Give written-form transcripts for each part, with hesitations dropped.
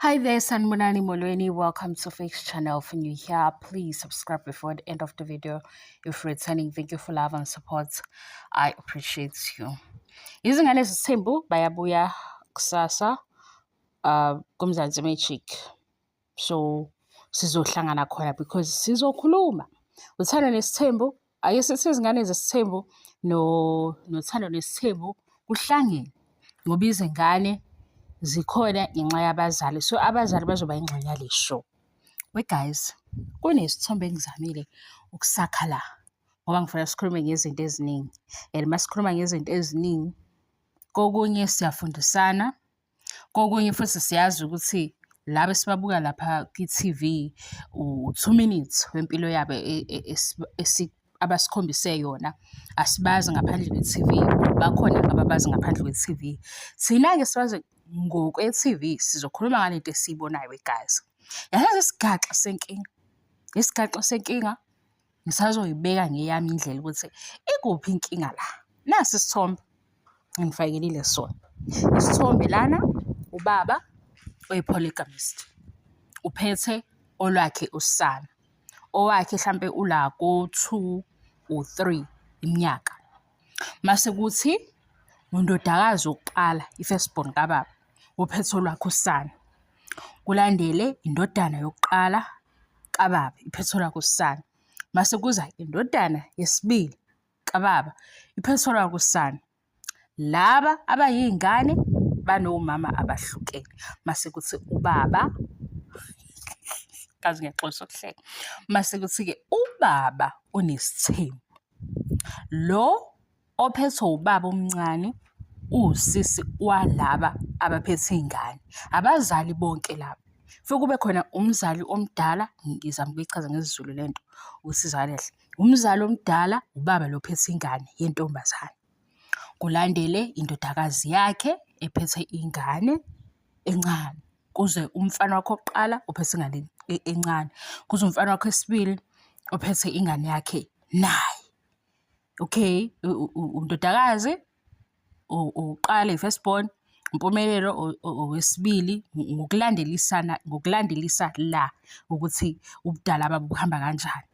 Hi there, Sanibonani Molweni. Welcome to Fix Channel. If you're new here, please subscribe before the end of the video. If you're returning, thank you for love and support. I appreciate you. Izingane zesithembu bayabuya kusasa kuMzansi Magic. So sizohlangana khona because sizokhuluma. Uthando Nesithembu, ake sithi Izingane Zesithembu no noThando Nesithembu kuhlangene ngoba izingane zikhona ngenxa yabazali. So abazali bazoba ingxenye yale show. We guys, kunesithombe engizamile ukusakha la ngoba ngifuna sikhulume ngezinto eziningi. And masikhuluma ngezinto eziningi, kokunye siyafundisana, kokunye futhi siyazi ukuthi laba esibabuka lapha kwi-TV u-2 minutes wempilo yabo abasikhombise yona, asibazi ngaphandle kwe-TV, bakhona ababazi ngaphandle kwe-TV. Thina-ke sibazi ngokwe-TV, sizokhuluma ngalento esiyibonayo, guys. Yazi isigaxa senkinga, isigaxa senkinga ngisazoyibeka ngeyami indlela ukuthi ikuphi inkinga la. Nasi isithombe engifakelile sona. Isithombe lana, ubaba oyi-polygamist uphethe olwakhe usana, owakhe hlampe ula ko-2 or 3 iminyaka. Mase kuthi undodakazi wokuqala, i-first born kababa, uphethe olwakhe usana. Kulandele indodana yokuqala kababa, iphethe olwakhe usana. Mase kuza indodana yesibili kababa, iphethe olwakhe usana. Laba abayiy'ngane banomama abahlukene. Mase kuthi ubaba, kazi ngiyaxolisa ukuhleka. Mase kuthi-ke ubaba unesithembu. Lo ophethwe ubaba omncane uwusisi walaba abaphethe iy'ngane. Abazali bonke laba. Fike kube khona umzali omdala, ngizama ukuyichaza ngesiZulu lento ukuthi izwakale kahle. Umzali omdala ubaba lo ophethe ingane yentombazane. Kulandele indodakazi yakhe ephethe ingane encane. Kuze umfana wakhe wokuqala uphethe ingane encane. Kuze umfana wakhe wesibili uphethe ingane yakhe naye. Okay, undodakazi uqala, i-first born, Mpumelelo owesibili, ngokulandelisana, ngokulandelisa la ukuthi ubudala babo buhamba kanjani.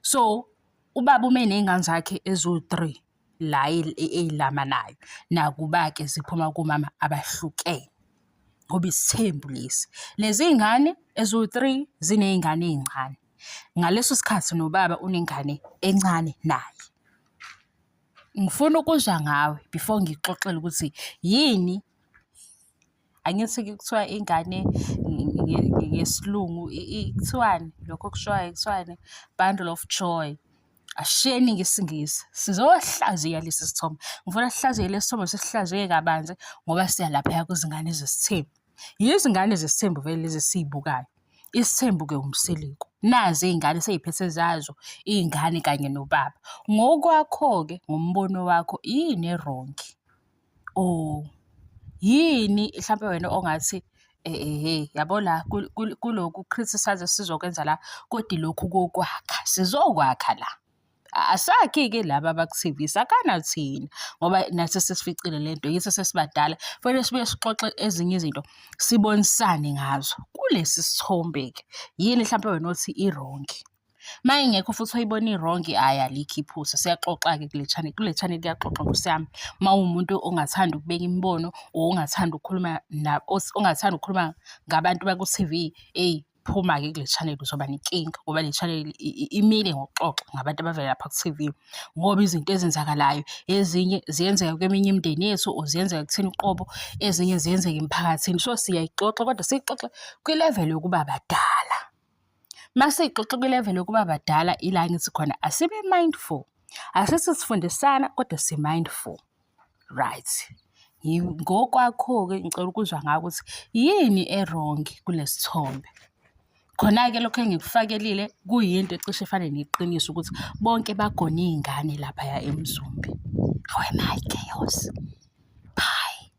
So, ubaba ume ney'ngane zakhe eziwu-three la ey'lamanayo, nakuba-ke ziphuma komama abahlukene ngoba isithembu lesi. Lezi y'ngane eziwu-three ziney'ngane ey'ncane. Ngaleso sikhathi nobaba unengane encane naye. Ngifuna ukuzwa ngawe before ngikuxoxele ukuthi yini, angithi-ke kuthiwa ingane ngesiLungu kuthiwani lokho okushoyo, kuthiwani, bundle of joy. Asishiyeni ngesiNgisi, sizohlaziya lesi sithombe. Ngifuna sihlaziye lesi sithombe, sisihlaziye kabanzi ngoba siya laphaya kwizingane zesithembu. Yizingane zesithembu vele lezi esiy'bukayo. Isithembu-ke umseleku. Nazi iy'ngane sey'phethe zazo iy'ngane kanye nobaba. Ngokwakho-ke, ngombono wakho, yini e-wrong? Or yini hlampe wena ongathi ehhe yabo la kulokhu criticize esizokwenza la, kodwa ilokhu kokwakha, sizokwakha la. Asakhi-ke laba abaku-TV, sakhana thina ngoba nathi sesificile lento, yithi sesibadala, kufanele sibuye sixoxe ezinye izinto, sibonisane ngazo. Kulesi sithombe-ke, yini hlampe wena othi i-wrong? Uma ingekho futhi oyibona i-wrong, hhayi, alikho iphutha, siyaxoxa-ke kule channel, kule channel kuyaxoxwa, Nkosi yami. Uma uwumuntu ongathandi ukubeka imibono or ongathandi ukukhuluma ngabantu baku-TV, eyi, phuma-ke kule channel, uzoba nenkinga ngoba le channel imile ngokuxoxa ngabantu abavela lapha ku-TV. Ngoba izinto ezenzakalayo ezinye ziyenzeka kweminye imindeni yethu or ziyenzeka kuthina uqobo, ezinye ziyenzeka emphakathini. So siyayixoxa kodwa siyixoxe kwi-level yokuba badala. Masiyixoxa kwi-level yokuba badala, ila ngithi khona asibe mindful. Asithi sifundisana kodwa si-mindful. Right. Ngokwakho-ke ngicela ukuzwa ngawe ukuthi yini e-wrong kule sithombe? Khona-ke lokhu engikufakelile kuyinto ecishe ifane neqiniso ukuthi bonke bagone iy'ngane laphaya eMzumbe. Hawe my chaos. Bye.